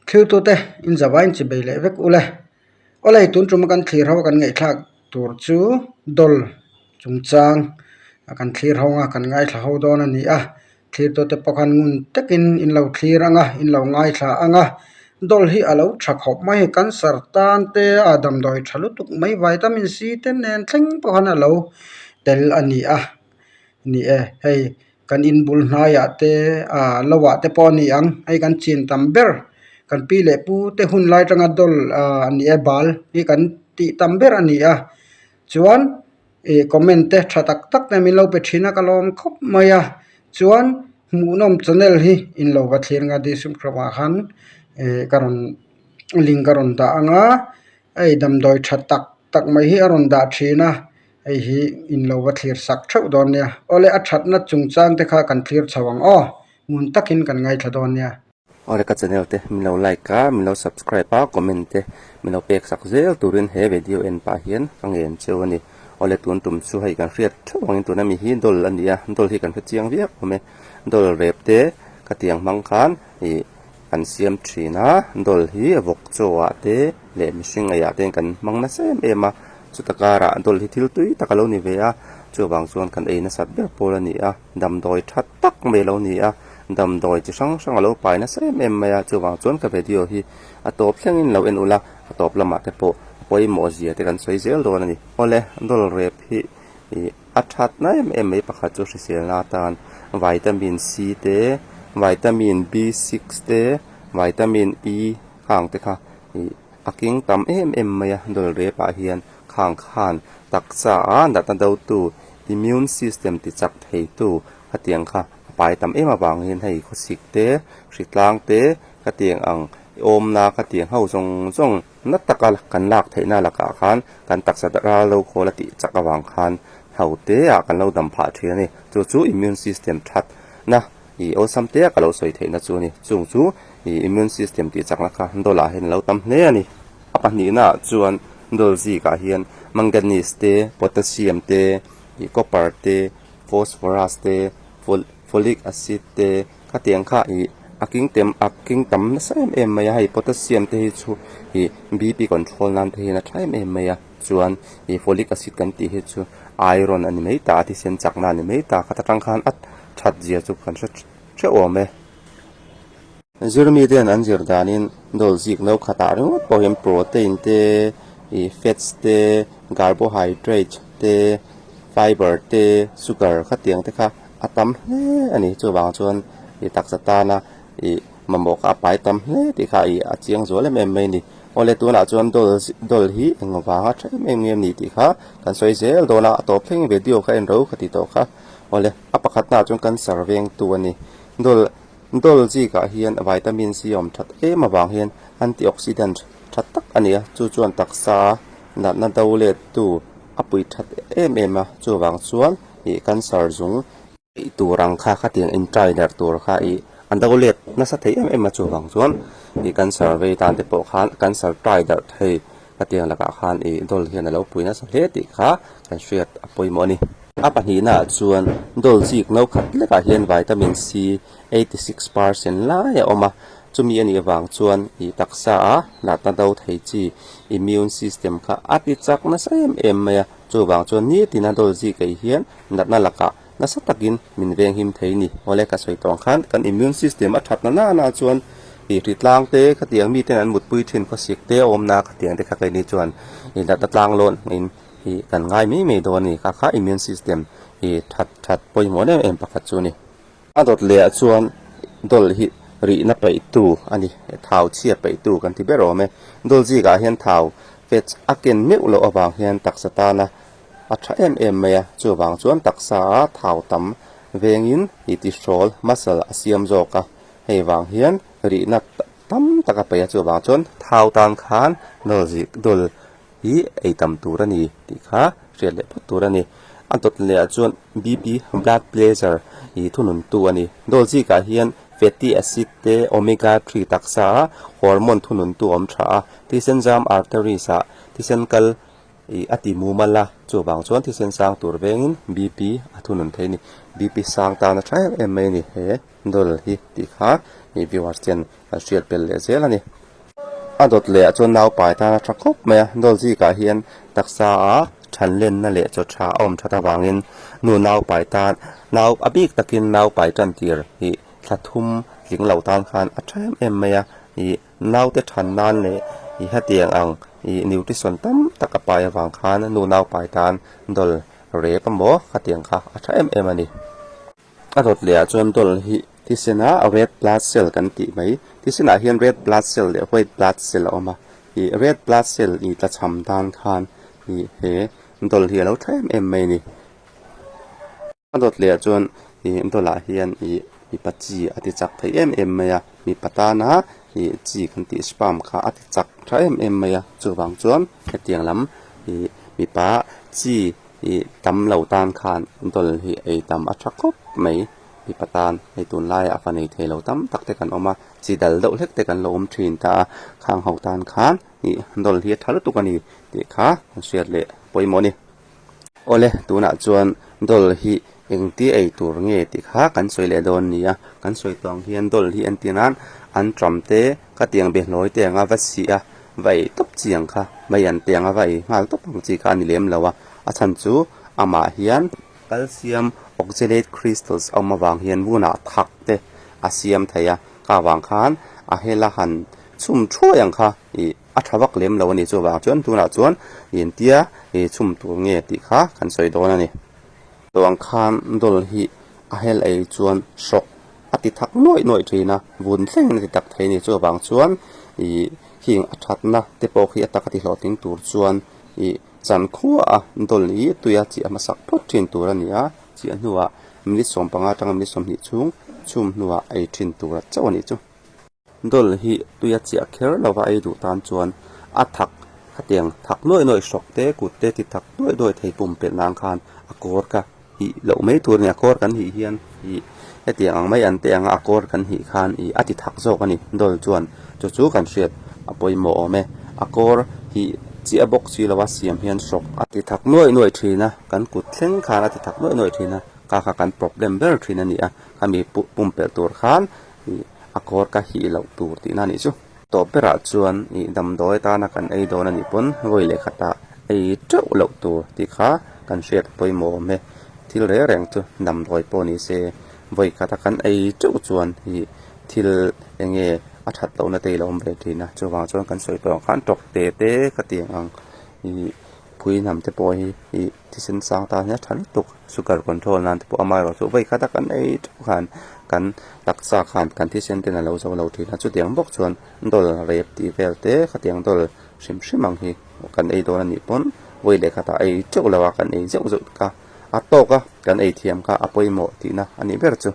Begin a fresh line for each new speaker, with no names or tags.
Thiltute in zavaiin chi bei leh vek ule. Awlei tun tum a kan thlir ho a kan ngaihthlak tur chu dawl chungchang a kan thlir ho anga kan ngaithla ho dawn a ni a. Thiltute pawh khan ngun takin in lo thlir anga in lo ngaithla anga dawl hi a lo tha khawp mai cancer tan te a damdawi tha lutuk mai vitamin C te nen thleng pawh khan a lo tel a ni a ni e hei. Kan in bul hnaiah te ah lo ah te pawh a ni ang hei kan chin tam ber kan pi leh pu te hun lai atanga dawl ah ni e bal hi kan tih tam ber a ni a chuan ih comment te tha tak tak te min lo pe thin a ka lawm khawp mai a chuan hmuhnawm channel hi in lo va thlir anga description ah khan ih ka rawn link a rawn dah ang a hei damdawi tha tak tak mai hi a rawn dah thin a. Hei hi in lo va thlir sak theuh dawn nia. Awle a thatna chungchang te kha kan thlir chho ang aw. Ngun takin kan ngaithla dawn nia.
Awle ka channel te min lo like a, min lo subscribe a, comment te min lo pek sak zel turin he video en pah hian ka ngen cheu a ni. Awle tun tum chu hei kan hriat theuh angin tuna mi hi dawl a ni a, dawl hi kan hre chiang viau awm e. Dawl rep te ka tiang hmang khan ih kan siam thin a, dawl hi vawk chaw ah te leh mihring eiah te kan hmang nasa em em a. Chuta karah dawl hi thil tui tak a lo ni ve a, chuvang chuan kan ei nasat ber pawl a ni a, damdawi tha tak mai a lo ni a, damdawi chi hrang hrang a lo pai nasa em em mai a, chuvang chuan ka video hi a tawp thlengin lo en ula, a tawp lamah te pawh a pawimawh zia te kan sawi zel dawn a ni. Awle, dawl rep hi ih a thatna em em mai pakhat chu hriselna atan vitamin C te, vitamin B6 te, vitamin E khang te kha ih. A keng tam em em mai a, dawl rep ah hian khang khan taksa a natna do tu immune system ti chak thei tu khatiang kha a pai tam em avangin hei khawsik te hritlang te khatiang ang awmna khatiang ho zawng zawng na taka kan lak theihna lakah khan kan taksa ral lo khawl a tih chak avang khan ho te ah kan lo dam phah thin a ni chu chu immune system that na Ih awlsam te a ka lo sawi theihna chu a ni. Chung chu ih immune system tih chakna kha dawl ah hian a lo tam hle a ni. A pahnihna ah chuan dawl zik ah hian manganese te, potassium te, ih copper te, phosphorus te, folic acid te khatiang kha ih a king tem a king tam nasa em em mai a. Hei potassium te hi chu ih BP control nan te hian a tha em em mai a. Chuan ih folic acid kan tih hi chu iron a ni mai ta a, thisen chakna a ni mai ta. Khata tang khan a that zia chu kan hre theuh awm e. Zirmi ten an zir danin dawl zik no khatah ringawt pawh hian protein te ih fats te carbohydrate te fiber te sugar khatiang te kha a tam hle a ni. Chuvang chuan ih taksa tana ih mamawh kha a pai tam hle tih kha ih a chiang zual em em mai a ni. Awle tunah chuan dawl dawl hi eng vanga tha em em nge a ni tih kha kan sawi zel dawn a, a tawp thleng video kha en ro ka ti tawh kha. Awle, a pakhatnaah chuan cancer vengtu a ni. Dawl, dawl zikah hian vitamin C a awm that em avang hian antioxidant tha tak a ni a, chu chuan taksa natna do lettu a pui that em em a, chuvang chuan ih cancer zung eih tur ang kha khatiang intrainer tur kha ih a do let nasa thei em em a, chuvang chuan ih cancer vei tan te pawh khan cancer try darh thei khatiang lakah khan ih dawl hian a lo pui nasa hle tih kha kan hriat a pawimawh a ni. A pahnihnaah chuan dawl zik no khat lekah hian vitamin C 86 percent lai a awm a, chumi a nih avang chuan ih taksa a natna do thei chi immune system kha a ti chak nasa em em mai a, chuvang chuan nitin a dawl zik ei hian natna lakah nasa takin min venghim thei ni. Awle ka sawi tawng khan kan immune system a that na nana chuan ih hritlang te khatiang miten an mutpui thin khawsik te a awmna khatiang te kha keini chuan ih natna tlang lawn in hi kan ngai mai mai dawn a ni. Kha kha immune system hi that that pawimawh em em pakhat chu a ni. A dawt leh ah chuan dawl hi rihna peih tu a ni, thau chhia peih tu kan ti ber awm e. Dawl zik ah hian thau fats a ken meuh loh avang hian taksa tana a tha em em mai a, chuvang chuan taksa a thau tam vengin i tihrawl muscle a siam zawk a, hei vang hian rihna tam tak a peih a, chuvang chuan thau tan khan dawl zik dawl hi ei tam tur a ni tih kha hriat leh phawt tur a ni. A dawt leh ah chuan BP, blood pressure, hi thunun tu a ni. Dawl zikah hian fatty acid te omega three taksa a hormone thunun tu a awm tha a, thisen zam arteries ah thisen kal ih a ti mumal a, chuvang chuan thisen sang tur vengin BP a thunun thei a ni. BP sang tan a tha em em mai a ni he dawl hi tih kha ih viewers ten an hriat belh leh zel a ni. A dawt leh ah chuan naupai tan a tha khawp mai a, dawl zikah hian taksa a than lenna leh chaw tha a awm that avangin nu naupai tan nau a bik takin naupai tan tir hi thla thum tling lo tan khan a tha em em mai a ih naute than nan leh ih hetiang ang ih nutrition tam tak a pai avang khan nu naupai tan dawl rep emaw khatiang kha a tha em em a ni. A dawt leh ah chuan dawl hi thisen a red blood cell kan tih mai thisen ah hian red blood cell leh white blood cell a awm a ih red blood cell ih tlachham tan khan ih he dawl hi a lo tha em em mai a ni. A dawt leh ah chuan ih dawl ah hian ih mipa chi a ti chak thei em em mai a mipa tana ih chi kan tih sperm kha a ti chak tha em em mai a chuvang chuan hetiang lam ih mipa chi Ih tam lo tan khan dawl hi ei tam a tha khawp mai mipa tan hei tunlaiah a fa nei thei lo tam tak te kan awm a chi dal deuh hlek te kan lo awm thin ta a khang ho tan khan ih dawl hi a tha lutuk a ni tih kha kan hriat leh pawimawh a ni. Awle tunah chuan dawl hi engtia ei tur nge tih kha kan sawi leh dawn a ni a kan sawi tawh ang hian dawl hi entir nan an ṭam te ka tiang behlawi te anga va sih a va ei tawp chi ang kha mai an tiang a va ei nghal tawp ang chi kha a ni lem lo a a chhan chu amah hian calcium oxalate crystals a awm avang hian vunah thak te a siam thei a kha vang khan a hela han chhum thuai ang kha ih a tha vak lem lo a ni chuvang chuan tunah chuan entia ih chhum tur nge tih kha kan sawi dawn a ni. Tuang khan dawl hi a hel ei chuan hrawk a ti thak nuaih nuaih thin a, vun thlengin a ti tak thei a ni. Chuvang chuan ih khing a thatna te pawh khi a taka ti hlawhtling tur chuan ih chankhua a dawl hi tuia chiah hmasak phawt thin tur a ni a, chiah hnuah minute 15 atanga minute 20 chhung chhum hnuah ei thin tur a chauh a nih chu. Dawl hi tui a chiah kher lova ei duh tan chuan a thak khatiang thak nuaih nuaih hrawk te kut te ti thak nuaih nuaih thei pum pelh nan khan a kawr kha hih loh mai tur a ni a kawr kan hih hian ih hetiang ang mai an teh ang a a kawr kan hih khan ih a ti thak zawk a ni dawl chuan chu chu kan hriat a pawimawh awm e a kawr hih chiah bawk si lova siam hian hrawk a ti thak nuaih nuaih thin a kan kut thleng khan a ti thak nuaih nuaih thin a kha kha kan problem ber thin a ni a khami pumpelh tur khan ih a kawr ka hih loh tur tihna a nih chu. Tawp berah chuan ih damdawi atana kan ei dawn a nih pawn vawi leh khatah ei teuh loh tur tih kha kan hriat pawimawh awm e. Thil reng reng chu damdawi pawh ni se vawi khata kan ei teuh chuan ih thil eng nge a that lohna te i lo awm ve thin a chuvang chuan kan sawi tawh ang khan tawk te te ka ti ang ih pui hnam te pawh hi ih thisen sang tan hian a tha lutuk sugar control nan te pawh amaherawh chu vawi khat a kan ei teuh khan kan taksa khan kan thisen ten a lo zo lo thin a chutiang bawk chuan dawl rep tih vel te khatiang dawl hrim hrim ang hi kan ei dawn a nih pawn vawi leh khatah ei teuh lo a kan ei zeuh zeuh kha a tawk a kan ei thiam kha a pawimawh tihna a nih ber chu.